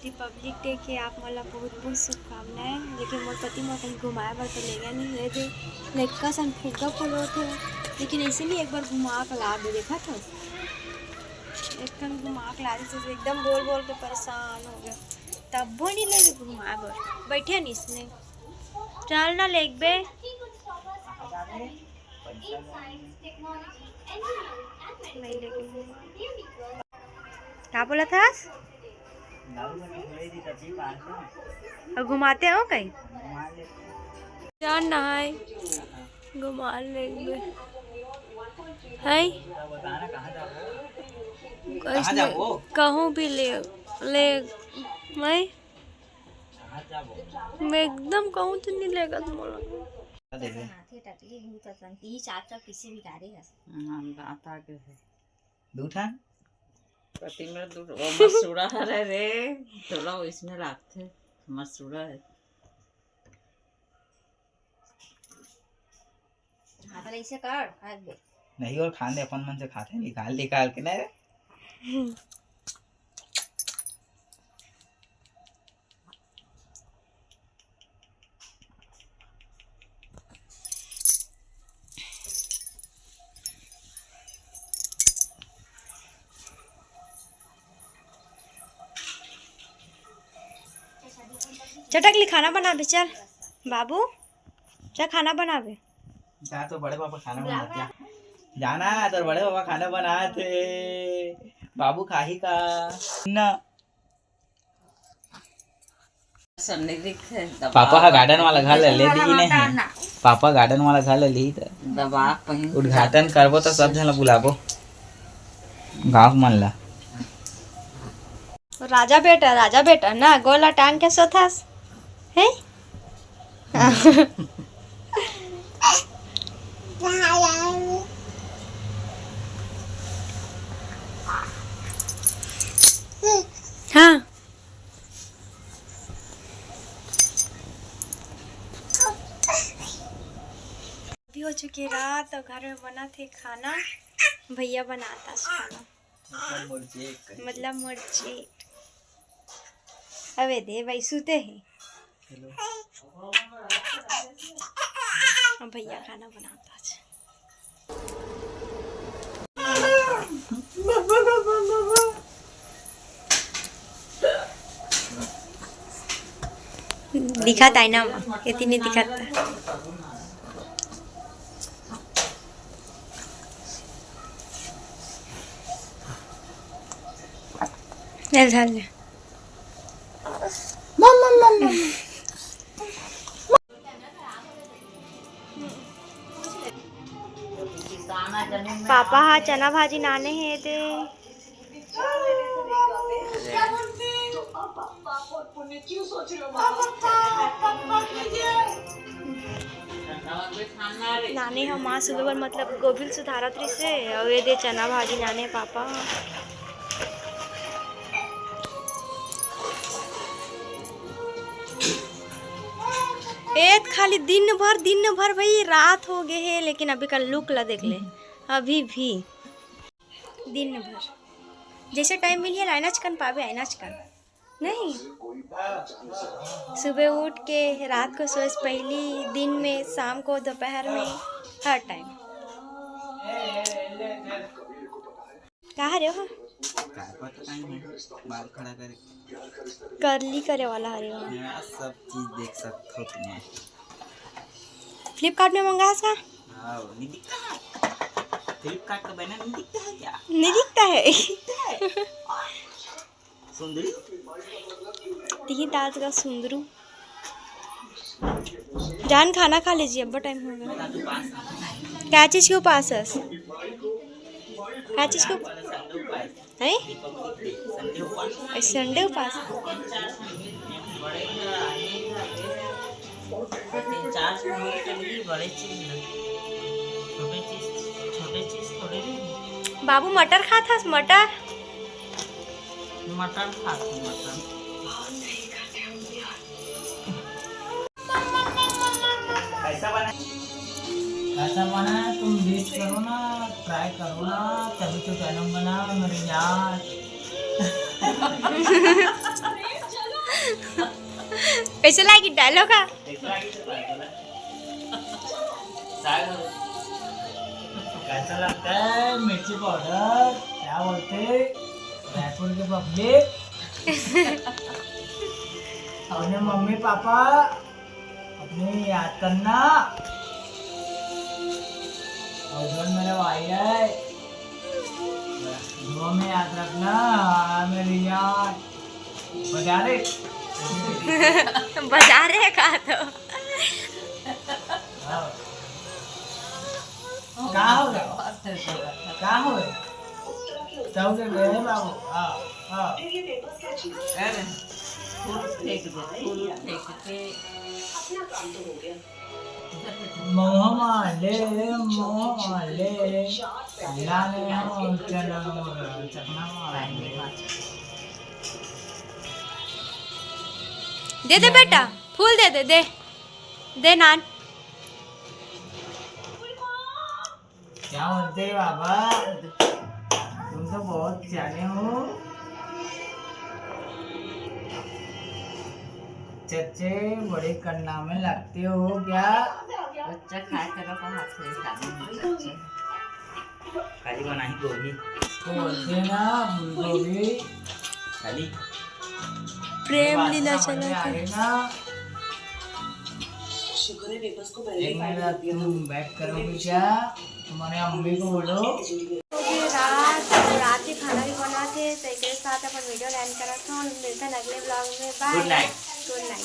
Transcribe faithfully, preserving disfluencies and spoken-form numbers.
Republic Day के आप मन ला बहुत बहुत शुभकामनाएं। लेकिन मोर पति मोर कहीं घुमाए बर तो ले गया नहीं, ये दे लइका सन फुग्गा फुलोत हे, लेकिन ऐसे नहीं, एक बार घुमा के ला दे, देखा तो एकदम घुमा के ला दे, एकदम बोल बोल के परेशान हो गया, तब वो नहीं ले घुमाए बर बैठे नहीं इसने। चल ना लेगबे। नहीं लेके। का बोला था? और घुमाते हो कहीं? जान ना है, घुमा लेंगे। है? कहूँ भी ले, ले, मैं, मैं एकदम कहूँ तो नहीं लेगा तुम्हारा। देखे। हाथे टकली हूँ तो संती ही चाप चाप किसी भी गाड़ी है। हम दाता के है। दू ठन। पति में दू, वो मसूड़ा हरे रे, थोड़ा वो इसमें रखते, मसूड़ा है। हाँ, तो ऐसे कर, खा ले। नहीं, और खान दे, अपन मन से खाते हैं, निकाल निकाल के ना रे। चटक ले, खाना बनाबे, चल बाबू, चल खाना बनाबे। जा तो बड़े पापा खाना बनाते हैं। जाना, तो बड़े पापा खाना बनाते। बाबू खाही का ना। पापा हा garden वाला घर ले, ले दी ने। पापा garden वाला घर ले ली तो दबा पहिन उद्घाटन करबो तो सब झन ला बुलाबो, गांव मन ला। राजा बेटा, राजा बेटा ना, गोला टांग के सोथस, हैं? हाँ। अभी हो चुके रात और घर में बना थे खाना, भैया बनाता है खाना। मतलब मोर जेठ कहिके। मतलब मोर जेठ। अबे दे भाई, सुते हे। Hello। अब भैया खाना बनाता है। दिखाता है ना, इतनी दिखाता। ले, धर ले। मम, मम, मम, मम। पापा हा चना भाजी नाने हे ते। नानी ह मांस सुबे बर मतलब गोभी ल सुधारत रहिसे, अउ ये दे चना भाजी नाने पापा। ए खाली दिन भर, दिन भर भाई रात हो गे हे, लेकिन अभी का look ला देख ले, अभी भी दिन भर जैसे time मिलिए आइनाच कन पाबे, आइनाच कन। नहीं, सुबह उठ के रात को सोए से पहली, दिन में, शाम को, दोपहर में, हर time। का हरे हो? का पता काई है, बाल खड़ा करे। Curly करे वाला हरे हो। हाँ, सब चीज देख सकते हो तुम्हें। Flipkart में मंगास का? हाँ, नहीं दिखता है। Flipkart का banner नहीं दिखता है क्या? नहीं दिखता है। नहीं दिखता है। सुंदरी। तिही दांत का सुंदरू। जान खाना खा लीजिए, अब time हो गया। क्या चीज के उपास है? क्या चीज के उप-, हैं? आज Sunday उपास। बड़े चीज, छोटे चीज, छोटे चीज थोड़े नहीं। बाबू मटर खात हस, मटर? मटर खात हूँ, मटर। कैसा बना है? तुम wait करो ना, try करो ना, तभी तो channel बना मेरे यार। कैसे लागी डायलॉग हा? कैसा लगता है मिर्ची पाउडर? क्या बोलते रायपुर के पब्लिक? अपने मम्मी पापा अपने याद करना। और जो मेरे भाई है, दुआ में याद रखना। हाँ, मेरी याद। बजा रे। बजा रे का तो। हाँ। का हो गया? का हो गया? सब के गए बाबू। हाँ, हाँ। अरे, फूल फेंक दे, फूल फेंक के। मोह माले, मोह माले, लाले हो चलो, चकना माले। दे दे बेटा, फूल दे दे, दे, दे नान। क्या बोलते हैं बाबा, तुम तो बहुत सियाने हो। चच्चे बड़े करना में लगते हो क्या? बच्चा खाए करो का हाथ से साबुन में बच्चे। खाली बनाई गोभी। इसको बोलते हैं ना फूल गोभी। खाली प्रेम लीला चला था। शुक्र है वेपर्स को पहले एक मिनट, तुम बैक करोगे क्या? तुम्हारे अम्मी को बोलो। हो गई रात, अब रात के खाना भी बना थे, तो एक साथ अपन वीडियो एंड करा था और मिलते हैं अगले ब्लॉग में। बाय। गुड नाइट। गुड नाइट।